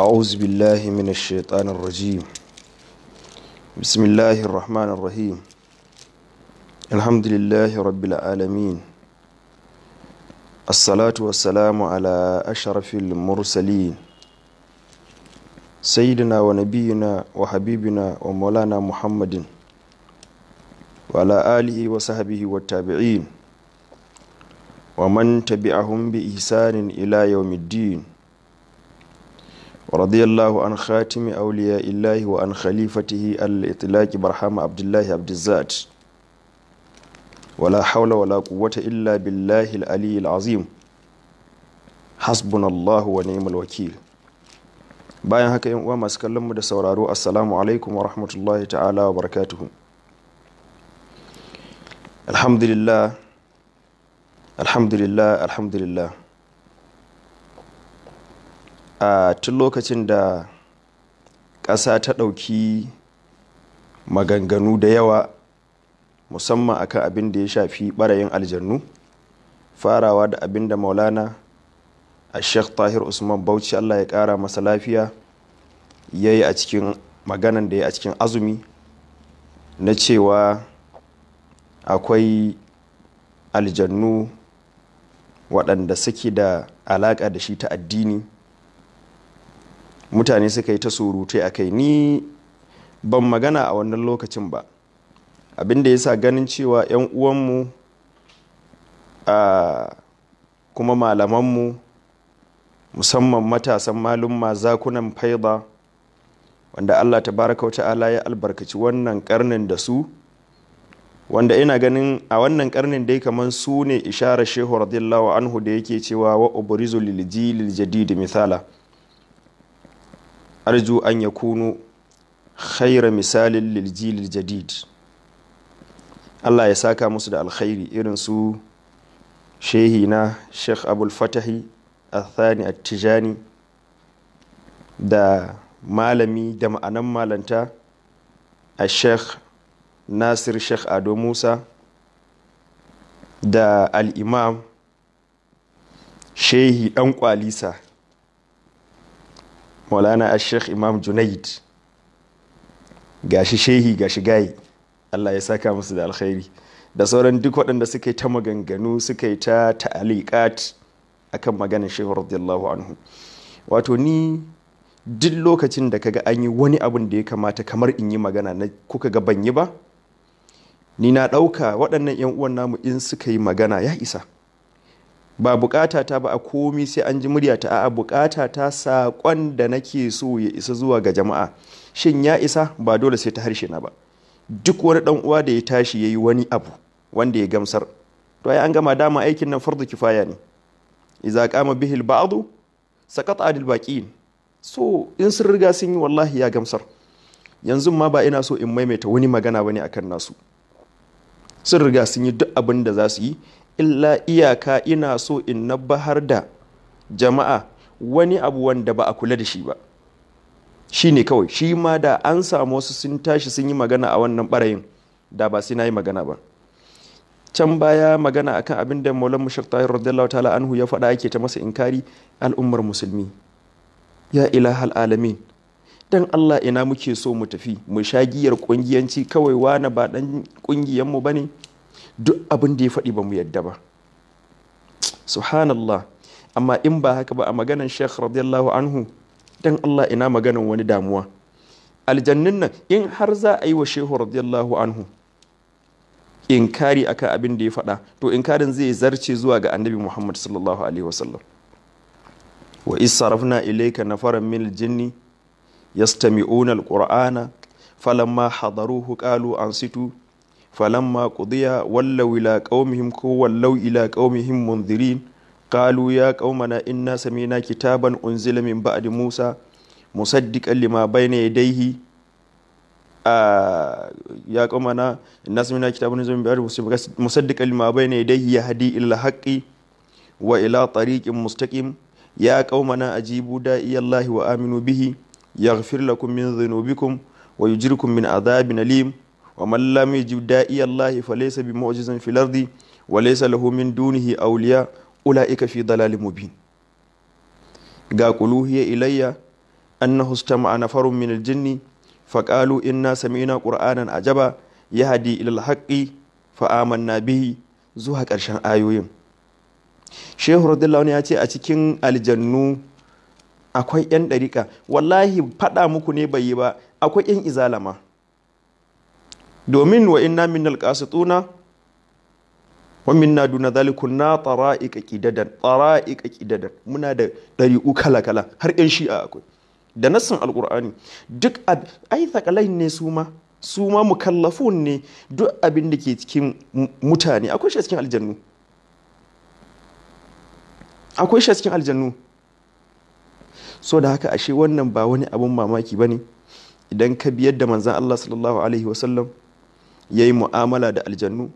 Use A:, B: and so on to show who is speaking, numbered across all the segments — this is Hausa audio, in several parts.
A: أعوذ بالله من الشيطان الرجيم. بسم الله الرحمن الرحيم. الحمد لله رب العالمين، الصلاة والسلام على أشرف المرسلين، سيدنا ونبينا وحبيبنا ومولانا محمد وعلى آله وصحبه والتابعين ومن تبعهم بإحسان إلى يوم الدين، ورضي الله عن خاتم أولياء الله وعن خليفته الإطلاق برحام عبد الله عبد الزاد، ولا حول ولا قوة إلا بالله العلي العظيم، حسبنا الله ونعم الوكيل. Bayan haka, yan uwa masu kallon mu da sauraro, assalamu alaikum wa rahmatullahi ta'ala wa barakatuhu. Alhamdulillah, alhamdulillah, alhamdulillah. A tun lokacin da ƙasa ta ɗauki maganganu da yawa, musamman akan abin da ya shafi ɓarayin aljannu, farawa da abin da Maulana a Sheikh Tahir Usman Bauchi, Allah ya ƙara masa lafiya, ya yi a cikin maganan da ya a cikin azumi na cewa akwai aljannu waɗanda suke da alaƙa da shi ta addini, mutane suka yi ta surutai a kai. Ni ban magana a wannan lokacin ba. Abinda ya sa, ganin cewa 'yan uwanmu a kuma malamanmu, musamman matasan malumma, zakunan faida, wanda Allah tabaraka wa ta'ala ya albarkaci wannan karnin da su, wanda ina ganin a wannan karnin dai kamar su ne isharar Shehu radiyallahu anhu da yake cewa wa ubrizu lil jilil jadid misala arju an yakunu khaira misalin lil jilil jadid. Allah ya saka musu da alkhairi, irin su shehi na Sheikh Abul Fatahi Athani Attijani, da malami da ma'anan malanta a Sheikh Nasir Sheikh Ado Musa, da al'imam shehi dan kwalisa Maulana a Sheikh Imam Junaid. Gashi shehi, gashi gayi, Allah ya saka musu da alkhairi, da sauran duk waɗanda suka yi ta maganganu, suka yi ta ta'aliqat akan maganar Shehu radiyallahu anhu. Wato ni duk lokacin da kaga an yi wani abun da ya kamata kamar in yi magana na kuka ga ban yi ba, ni na ɗauka waɗannan 'yan uwan namu in suka yi magana ya isa. Ba bukata ta ba a komi sai an ji murya ta, a'a, bukata ta saƙon da nake so ya isa zuwa ga jama'a, shin ya isa? Ba dole sai ta harshe na ba. Duk wani ɗan uwa da ya tashi ya yi wani abu wanda ya gamsar, to ai an gama. Dama aikin nan fardu kifaya ne, idza qama bihi al-ba'd saqata anil baqin. So in sun riga sun yi, wallahi ya gamsar. Yanzu ma ba ina so in maimaita wani magana bane akan nasu, sun riga sun yi duk abin da za su yi. Illa iyaka ina so in nabbahar da jama'a wani abu wanda ba a kula da shi ba, shi ne kawai. Shi ma da an samu wasu sun tashi sun yi magana a wannan barayin, da ba sai na yi magana ba. Can baya magana akan abin da Maulan Mushak Tahir radiyallahu ta'ala anhu ya faɗa, ake ta masa inkari. Al'ummar musulmi, ya ilahal alamin, dan Allah ina muke so mu tafi? Mu sha giyar kungiyanci kawai, wani ba dan kungiyan mu bane, duk abin da ya faɗi ba mu yadda ba. Subhanallah. Amma in ba haka ba, a maganan Sheikh radiyallahu anhu, dan Allah ina maganan wani damuwa? Aljannin nan, in har za a yi wa Shehu radiyallahu anhu inkari akan abin da ya faɗa, to inkarin zai zarce zuwa ga Annabi Muhammad sallallahu alaihi wasallam. Wa isarafna ilayka nafaran min aljinni yastami'una alqur'ana falamma hadaruhu qalu ansitu falamma qudiya wallaw ila qaumihim, ko wallaw ila qaumihim munzirin, qalu ya qaumana inna sami'na kitaban unzila min ba'di Musa musaddiqan lima bayna yadayhi. Ya qaumana inna sami'na kitaban unzila min ba'di Musa musaddiqan lima bayna yadayhi yahdi ila haqqi wa ila tariqin mustaqim. Ya qaumana ajibu da'iyallahi wa aminu bihi yaghfir lakum min dhunubikum wa yujirkum min adhabin alim. Wa man lam yujib da'iyallahi falaysa bimu'jizin fil ardi wa laysa lahu min dunihi awliya ulaika fi dalalin mubin. Ga quluhiya ilayya Annahu istama'a nafarun min al-jinni faqalu inna sami'na qur'anan ajaba yahdi ila al-haqqi fa amanna bihi, zuwa ƙarshen ayoyin. Shehu radiyallahu anhu ya ce a cikin aljannu akwai 'yan ɗariƙa. Wallahi faɗa muku ne bai yi ba, akwai 'yan izalama. Domin wa inna minnal qasituna wa minna duna zalikun na tara'iqa qidadan, tara'iqa qidadan. Muna da ɗari'u kala kala, har 'yan shi'a akwai. Da nassin alqur'ani duk ai thaqalain ne su ma, su ma mukallafun ne. Duk abin da ke cikin mutane akwai shi a cikin aljannu, akwai shi a cikin aljannu. So da haka ashe wannan ba wani abun mamaki bane idan ka biyar da manzon Allah sallallahu alaihi wasallam yayi mu'amala da aljannu,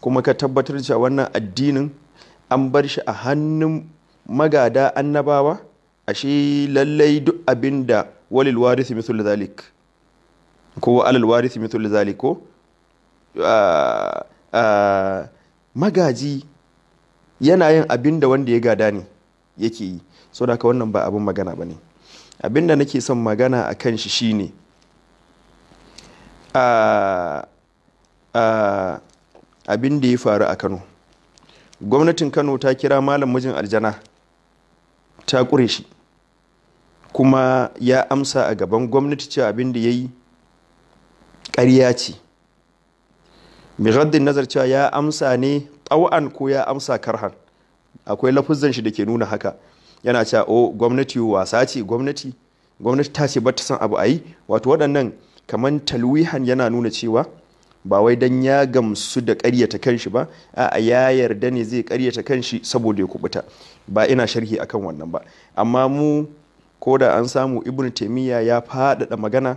A: kuma ka tabbatar cewa wannan addinin an bar shi a hannun magada annabawa. Ashe lallai duk abin da walil warisi mithlu zalik ko alal warisi mithlu zalik ko magaji yana yin abin da wanda ya gada ne yake yi. So da haka wannan ba abin magana ba ne. Abin da nake son magana a kan shi shine abin da ya faru a Kano. Gwamnatin Kano ta kira malam mijin aljana ta ƙure shi, kuma ya amsa a gaban gwamnati cewa abin da ya yi ƙarya ce. Bi nazar cewa ya amsa ne ɗau'an ko ya amsa karhan, akwai lafuzan shi da ke nuna haka. Yana cewa o gwamnati wasa ce, gwamnati ta ce bata son abu a yi. Wato waɗannan kaman talwihan yana nuna cewa ba wai dan ya gamsu da ƙaryata kanshi ba, a'a ya yarda ne zai ƙaryata kanshi saboda ya kubuta. Ba ina sharhi akan wannan ba, amma mu ko da an samu Ibn Taymiyyah ya faɗaɗa magana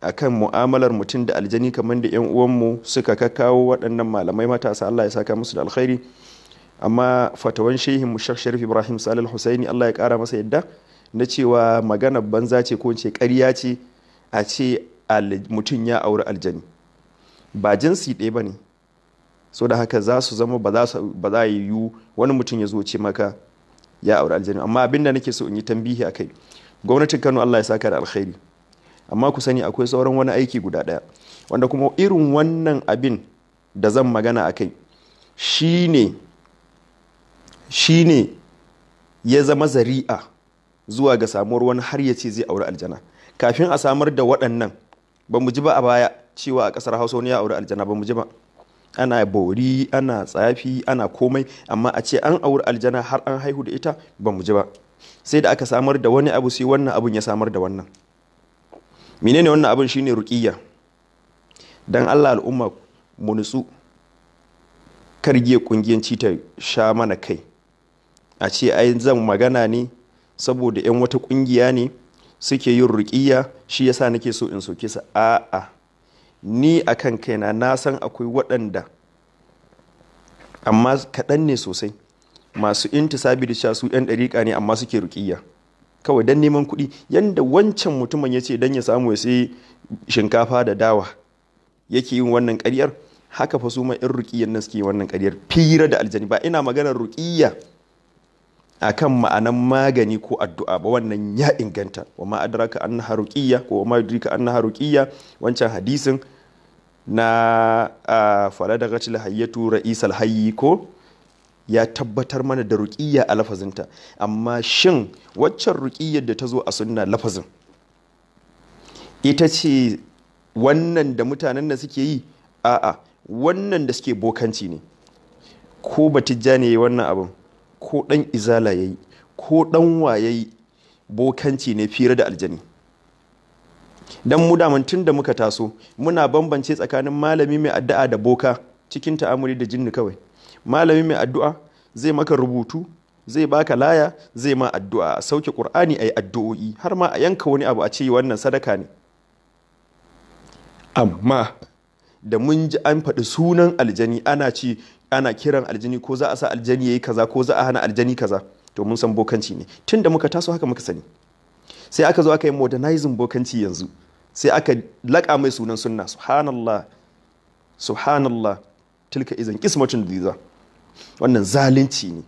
A: akan mu'amalar mutum da aljani kamar da 'yan uwanmu suka kakkawo waɗannan malamai matasa, Allah ya saka musu da alkhairi. Amma fatawan shehin mu Sheikh Sharif Ibrahim Salih Husaini, Allah ya ƙara masa yadda, na cewa magana banza ce ko ce ƙarya ce a ce mutum ya auri aljani, ba jinsi ɗaya ba ne. So da haka za su zama ba za a yiwu wani mutum ya zo ce maka ya auri aljani. Amma abin da nake so in yi tambihi a kai, gwamnatin Kano Allah ya saka da alkhairi, amma ku sani akwai sauran wani aiki guda ɗaya wanda kuma irin wannan abin da zan magana a kai shine ya zama zari'a zuwa ga samuwar wani har ya ce zai auri aljana. Kafin a samar da waɗannan ba mu ji ba a baya cewa a ƙasar Hausa wani ya auri aljana, ba mu ji ba. Ana bori, ana tsafi, ana komai, amma a ce an auri aljana har an haihu da ita ba mu ji ba. Sai da aka samar da wani abu, sai wannan abun ya samar da wannan. Menene wannan abun? Shine ruqiyya. Dan Allah al'umma mu nutsu, kargiye kungiyanci ta sha mana kai. A ce ai zan magana ne saboda yan wata kungiya ne suke yin ruqiyya, shi yasa nake so in soke su. A'a, ni akan kaina na san akwai waɗanda, amma kaɗan ne sosai, masu intisabi da cewa su yan ɗariƙa ne amma suke ruqiyya kawai don neman kuɗi. Yanda wancan mutumin ya ce don ya samu ya sai shinkafa da dawa yake yin wannan ƙaryar, haka fa su ma 'yan ruƙiyyar nan suke wannan ƙaryar fira da aljani. Ba ina maganar ruƙiyya akan ma'anan magani ko addu'a ba, wannan ya inganta. Wa ma adraka annaha ruqiyya ko wa ma yudrika annaha ruqiyya, wancan hadisin na faladagatil hayyatu ra'isal hayyi ko ya tabbatar mana da ruqiyya a lafazinta. Amma shin waccan ruqiyyar da ta zo a sunna lafazin ita ce wannan da mutanen da suke yi? A'a, wannan da suke bokanci ne. Ko batijja ne yayi wannan abin, ko dan izala yayi, ko dan wa yayi, bokanci ne, fira da aljani. Dan mu daman tun da muka taso muna bambance tsakanin malami mai addu'a da boka cikin ta'amuli da jinni kawai. Malami mai addu'a zai maka rubutu, zai baka laya, zai ma addu'a, a sauke Qur'ani, ayi addu'o'i, har ma a yanka wani abu a ce wannan sadaka ne. Amma da mun ji an faɗi sunan aljani, ana ci ana kiran aljani, ko za a sa aljani yayi kaza, ko za a hana aljani kaza, to mun san bokanci ne. Tun da muka taso haka muka sani. Sai aka zo aka yi modernizing bokanci yanzu, sai aka laƙa mai sunan sunna. Subhanallah, subhanallah, tilka izan qismatun diza. Wannan zalunci ne.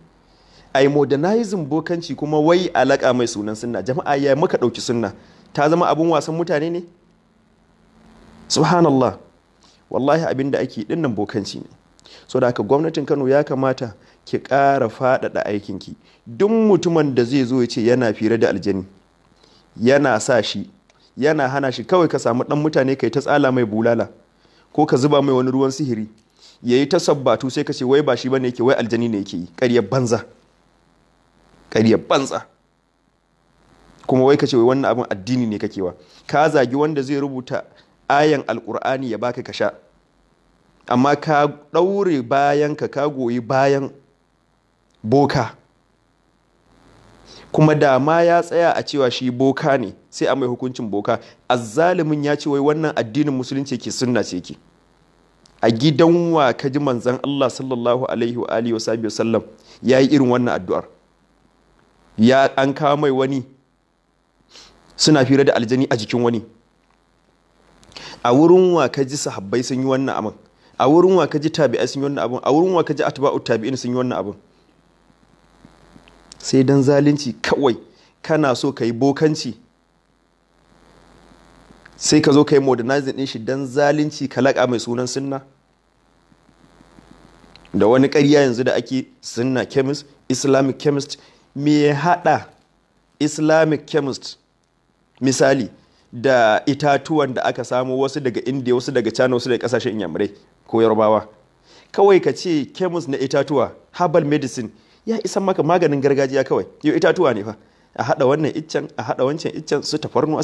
A: Ai modernizing bokanci kuma wai alaka mai sunan sunna. Jama'a, ya muka ɗauki sunna ta zama abun wasan mutane ne? Subhanallah, wallahi abin da ake dinnan bokanci ne. So da haka gwamnatin Kano ya kamata ki ƙara faɗaɗa aikinki. Duk mutumin da zai zo ya ce yana fira da aljani, yana sa shi, yana hana shi, kawai ka samu ɗan mutane kai ta tsala mai bulala ko ka zuba mai wani ruwan sihiri ya yi ta sabbatu, sai ka ce wai ba shi bane yake, wai aljani ne yake yi. Ƙaryar banza, ƙaryar banza. Kuma wai ka ce wai wannan abin addini ne kake wa. Ka zagi wanda zai rubuta ayan Alkur'ani ya baka ka sha, amma ka ɗaure bayan ka, ka goyi bayan boka. Kuma da ma ya tsaya a cewa shi boka ne, sai a mai hukuncin boka. Azzalimin ya ce wai wannan addinin Musulunci ke, sunna ce ke. A gidan wa ka ji manzon Allah sallallahu alaihi wa alihi wa sallam ya yi irin wannan addu'ar? Ya an kawo mai wani suna fira da aljani a jikin wani? A wurin wa ka ji sahabbai sun yi wannan abin? A wurin wa ka ji tabi'ai sun yi wannan abin? A wurin wa ka ji atba'u tabi'in sun yi wannan abin? Sai dan zalunci kawai, kana so ka yi bokanci, sai ka zo ka yi modernizing din shi dan zalunci, ka laƙa mai sunan sunna. Da wani ƙarya yanzu da ake sunna chemist, Islamic chemist. Me ya haɗa Islamic chemist misali da itatuwan da aka samo, wasu daga India, wasu daga China, wasu daga kasashen Inyamurai ko Yarbawa? Kawai ka ce chemist na itatuwa, herbal medicine, ya isa maka maganin gargajiya kawai. Yau itatuwa ne fa, a haɗa wannan iccen, a haɗa wancan iccen, su tafarnuwa,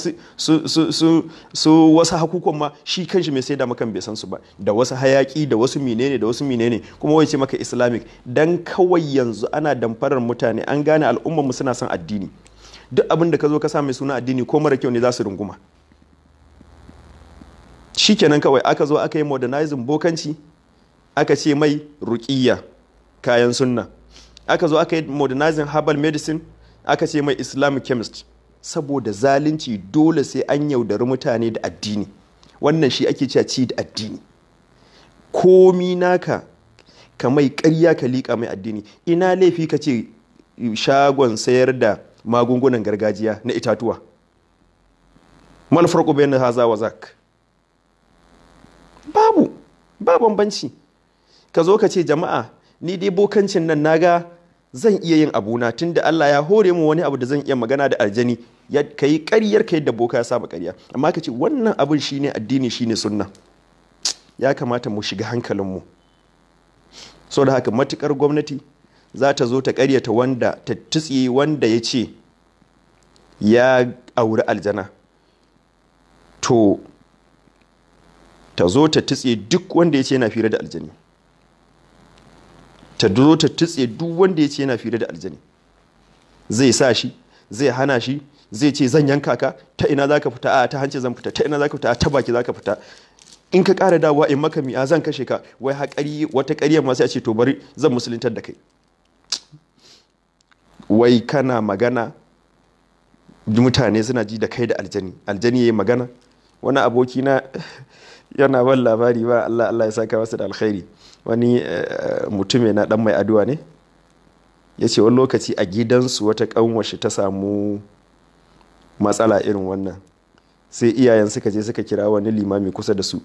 A: su wasu hakukuwan ma shi kanshi mai sai da makan bai san su ba, da wasu hayaki, da wasu menene, da wasu menene, kuma wai ce maka Islamic. Dan kawai yanzu ana damfarar mutane. An gane al'ummar mu suna son addini. Duk abin da ka zo ka sa mai suna addini, ko mara kyau ne, za su runguma. Shikenan, kawai aka zo aka yi modernizing bokanci, aka ce mai ruqiyya, kayan sunna. Aka zo aka yi modernizing herbal medicine, aka ce mai Islamic chemist. Saboda zalunci, dole sai an yaudari mutane da addini. Wannan shi ake cewa ci da addini. Komi naka ka mai ƙarya, ka liƙa mai addini. Ina laifi ka ce shagon sayar da magungunan gargajiya na itatuwa? Mal farqu bayna haza wa zak? Babu, ba bambanci. Ka zo ka ce, jama'a, ni dai bokancin nan naga zan iya yin abuna, tunda Allah ya hore mu wani abu da zan iya magana da aljani. Ka yi ƙaryar ka yadda boka ya saba ƙarya, amma ka ce wannan abin shine addini, shine sunna. Ya kamata mu shiga hankalinmu. So da haka matukar gwamnati za ta zo ta ƙaryata wanda ta tutsiye wanda ya ce ya auri aljana, to ta zo ta tutse duk wanda ya ce yana fira da aljani. Ta zo ta tutse duk wanda ya ce yana fira da aljani, zai sa shi, zai hana shi, zai ce zan yanka ka, ta ina za ka fita? A ta hanci zan fita. Ta ina za ka fita? A ta baki za ka fita. In ka ƙara dawowa in maka mi'a, zan kashe ka. Wai haƙari wata ƙarya ma sai a ce to bari zan musuluntar da kai. Wai kana magana, mutane suna ji da kai da aljani, aljani yayi magana. Wani abokina yana ban labari ba, Allah Allah ya saka masa da alkhairi, wani mutume na dan mai addu'a ne, ya ce wani lokaci a gidansu wata kanwashi ta samu matsala irin wannan, sai iyayen suka je suka kira wani limami kusa da su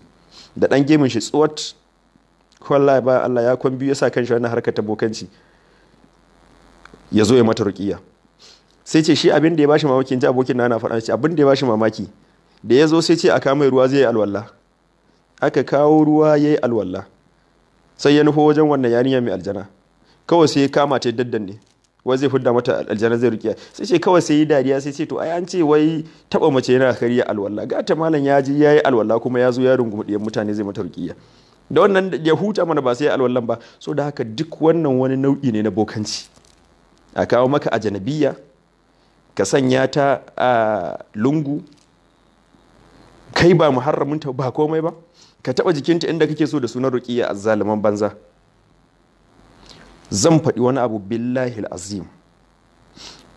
A: da dan gemin shi tsuwat. Wallahi ba Allah ya kwan biyu ya sa kanshi wannan harkar ta bokanci, ya zo ya mata ruqiya. Sai ce shi abin da ya bashi mamaki, ji abokin na faɗa ce abin da ya bashi mamaki, da ya zo sai ce a kama ruwa zai yi alwala. Aka kawo ruwa, ya yi alwala, sai ya nufo wajen wannan yarinya mai aljana. Kawai sai ya kama ta daddanne, wai zai fidda mata aljana, zai rukiya. Sai ce kawai sai yi dariya, sai ce to ai an ce wai taba mace yana karya alwala, ga ta malam ya ji yayi alwala kuma ya zo ya rungumi ɗiyan mutane zai mata rukiya. Da wannan ya huta mana, ba sai ya alwallan ba. So da haka duk wannan wani nau'i ne na bokanci. A kawo maka ajanabiya, ka sanya ta a lungu, kai ba muharraminta ba, komai ba, ka taba jikinta inda kake so da sunan ruqiya. Azzaliman banza. Zan faɗi wani abu, billahi azim,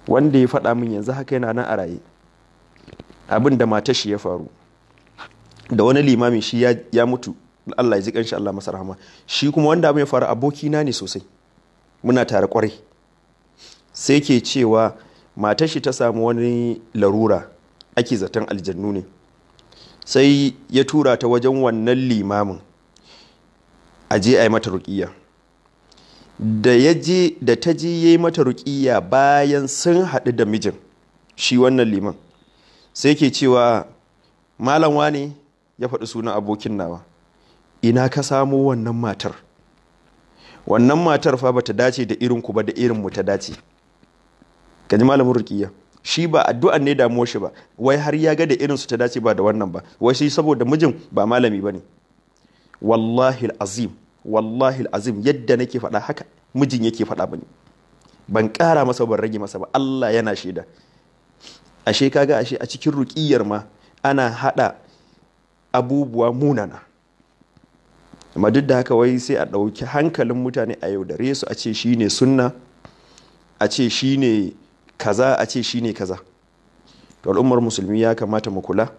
A: wanda ya faɗa min yanzu haka yana nan a raye. Abin da matar shi ya faru da wani limami, shi ya mutu, Allah ya ji kanshi, Allah masa rahama. Shi kuma wanda abin ya faru abokina ne sosai, muna tare kwarai. Sai ke cewa matar shi ta samu wani larura, ake zaton aljannu ne, sai ya tura ta wajen wannan limamin a je a yi mata ruƙiyya. Da ta je ya yi mata ruƙiyya, bayan sun haɗu da mijin shi wannan liman, sai ke cewa malam wane, ya faɗi sunan abokin nawa, ina ka samo wannan matar? Wannan matar fa bata dace da irin ku ba, da irin mu ta dace. Ka ji malamin ruƙiyya, shi ba addu'an ne damuwar shi ba, wai har ya ga da irin su ta dace ba da wannan ba, wai shi saboda mijin ba malami bane. Wallahi azim, wallahi azim, yadda nake faɗa haka mijin yake faɗa bane, ban ƙara masa ban rage masa ba, Allah yana shaida. Ashe kaga ashe a cikin ruƙiyyar ma ana haɗa abubuwa munana. Amma duk da haka wai sai a ɗauki hankalin mutane a yaudare su, a ce shi ne sunna, a ce shi ne kaza, a ce shi ne kaza. To al'ummar musulmi ya kamata mu kula,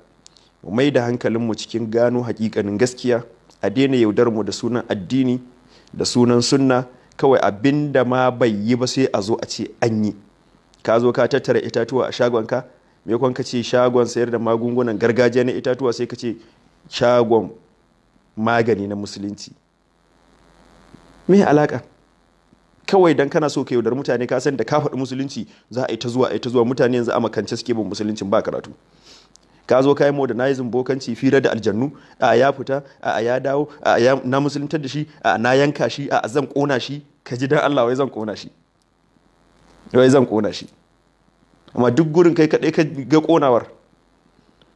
A: mu mai da hankalinmu cikin gano hakikanin gaskiya, a daina yaudar mu da sunan addini da sunan sunna. Kawai abinda ma bai yi ba sai a zo a ce an yi. Ka zo ka tattara itatuwa a shagonka, maimakon ka ce shagon sayar da magungunan gargajiya na itatuwa, sai ka ce shagon magani na musulunci. Me alaka? Kawai dan kana so ka yaudar mutane, ka san da ka faɗi musulunci za a yi ta zuwa, a yi ta zuwa. Mutane yanzu a makance suke bin musuluncin, ba karatu. Ka zo ka yi modernizing bokanci, fira da aljannu, a ya fita, a ya dawo, a ya na musuluntar da shi, a na yanka shi, a zan kona shi. Ka ji dan Allah, wai zan kona shi, wai zan kona shi. Amma duk gurin kai kaɗai ka ga konawar.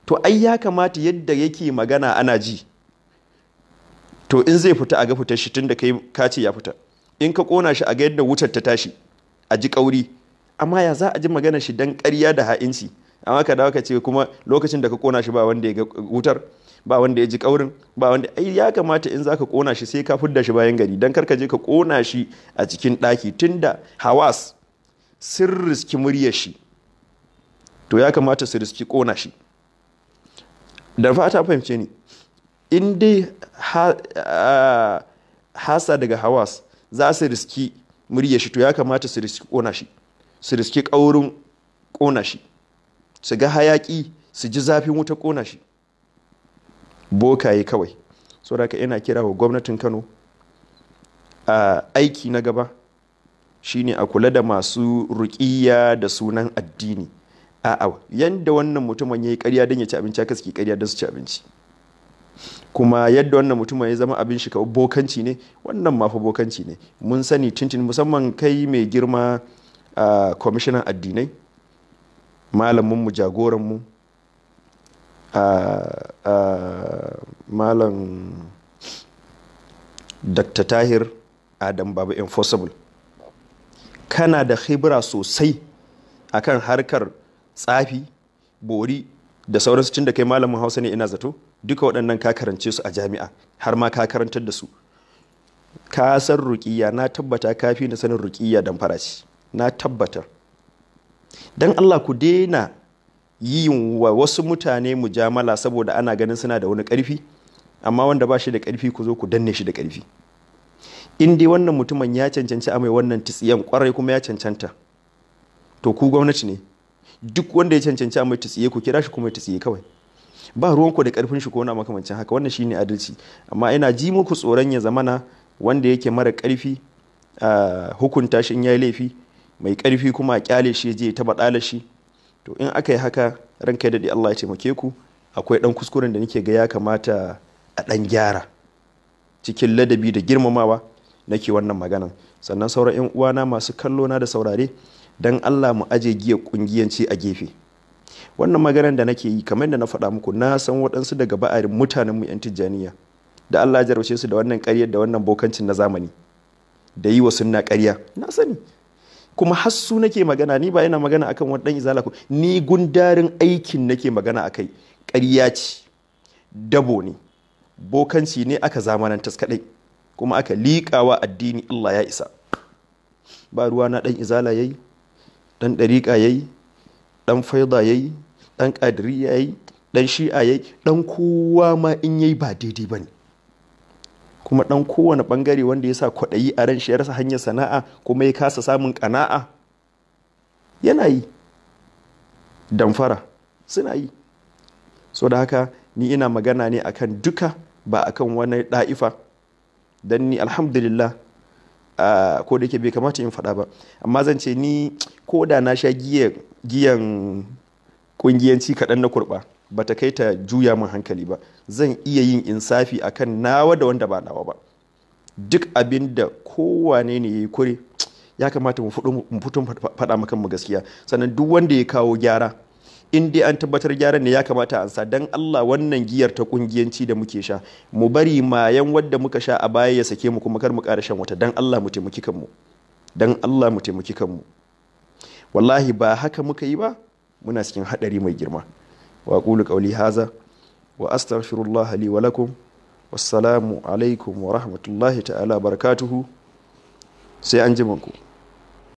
A: To ai ya kamata yadda yake magana ana ji, to in zai fita a ga fitar shi, tunda kai ka ce ya fita. In ka kona shi a ga yadda wutar ta tashi, a ji kauri. Amma ya za a ji magana shi dan ƙarya da ha'inci, amma ka dawo ka ce kuma lokacin da ka kona shi ba wanda ya ga wutar, ba wanda ya ji kaurin, ba wanda. Ai ya kamata in zaka kona shi sai ka fidda shi bayan gari, dan kar ka je ka kona shi a cikin ɗaki, tunda hawas sun riski muryar shi, to ya kamata su riski kona shi. Da fata fahimce ni. In dai hasa daga hawas za su riski muryar shi, to ya kamata su riski kona shi, su riski kaurin kona shi, su ga hayaki, su ji zafin wuta kona shi. Bokaye kawai. Saboda ina kira wa gwamnatin Kano, a aiki na gaba shine a kula da masu ruƙiyya da sunan addini. A'a, yanda wannan mutumin ya yi ƙarya don ya ci abinci, haka suke ƙarya don su ci abinci. Kuma yadda wannan mutumin ya zama abin shi kawai bokanci ne, wannan ma fa bokanci ne. Mun sani tuntun, musamman kai mai girma a kwamishinan addinai, malaminmu, jagoranmu, malam Dr. Tahir Adam Baba Enforceable, kana da khibra sosai akan harkar tsafi, bori da sauransu, tun da kai malamin Hausa ne, ina zato duka waɗannan ka karance su a jami'a, har ma ka karantar da su. Ka san ruƙiyya, na tabbata ka fi na sanin ruƙiyya dan farashi, na tabbatar. Dan Allah ku daina yin wa wasu mutane mujamala saboda ana ganin suna da wani ƙarfi, amma wanda ba shi da ƙarfi ku zo ku danne shi da ƙarfi. In dai wannan mutumin ya cancanci a mai wannan tsiyan kwarai, kuma ya cancanta, to ku gwamnati ne, duk wanda ya cancanci a mai tsiye ku kira shi kuma ya tsiye kawai, ba ruwanku da karfin shi ko wani makamancin haka. Wannan shine adalci. Amma ina ji muku tsoron ya zamana wanda yake mara karfi a hukunta shi in yayi laifi, mai karfi kuma a kyale shi je ta baɗala shi. To in aka yi haka, ranka ya daɗe, Allah ya taimake ku. Akwai ɗan kuskuren da nake ga ya kamata a ɗan gyara cikin ladabi da girmamawa nake wannan maganan. Sannan sauran 'yan uwana masu kallo na da saurare, dan Allah mu aje giya kungiyanci a gefe. Wannan maganan da nake yi, kamar yadda na faɗa muku, na san waɗansu daga ba'arin mutanen mu 'yan Tijjaniya da Allah ya jarabce su da wannan ƙaryar da wannan bokancin na zamani da yi wa sunna ƙarya, na sani. Kuma har su nake magana, ni ba ina magana akan wani ɗan izala ko ni, gundarin aikin nake magana akai. Ƙarya ce, dabo ne, bokanci ne aka zamanantas kaɗai kuma aka liƙawa addini. Allah ya isa. Ba ruwa na ɗan izala yayi, ɗan ɗariƙa yayi, ɗan faida yayi, ɗan ƙadiriya yayi, ɗan shi'a yayi, ɗan kowa ma in yayi ba daidai ba ne. Kuma ɗan kowane ɓangare wanda ya sa kwaɗayi a ran shi, ya rasa hanyar sana'a kuma ya kasa samun ƙana'a. Yana yi. Damfara suna yi. So da haka ni ina magana ne akan duka, ba akan wani ɗa'ifa. Don ni alhamdulillah, ko da yake bai kamata in faɗa ba, amma zan ce ni ko da na sha giyan ƙungiyanci kaɗan na kurɓa, ba ta kai ta juya min hankali ba. Zan iya yin insafi akan nawa da wanda ba nawa ba. Duk abin da kowane ne ya yi kure, ya kamata mu fito faɗa ma kanmu gaskiya. Sannan duk wanda ya kawo gyara, in dai an tabbatar gyaran ne, ya kamata an sa. Dan Allah, wannan giyar ta kungiyanci da muke sha, mu bari mayan wadda muka sha a baya ya sake mu, kuma kar mu ƙara shan wata. Dan Allah mu taimaki kanmu, dan Allah mu taimaki kanmu. Wallahi ba haka muka yi ba, muna cikin hadari mai girma. Wa aqulu qawli haza wa astaghfirullah li wa lakum. Wassalamu alaikum wa rahmatullahi ta'ala barakatuhu. Sai an ku.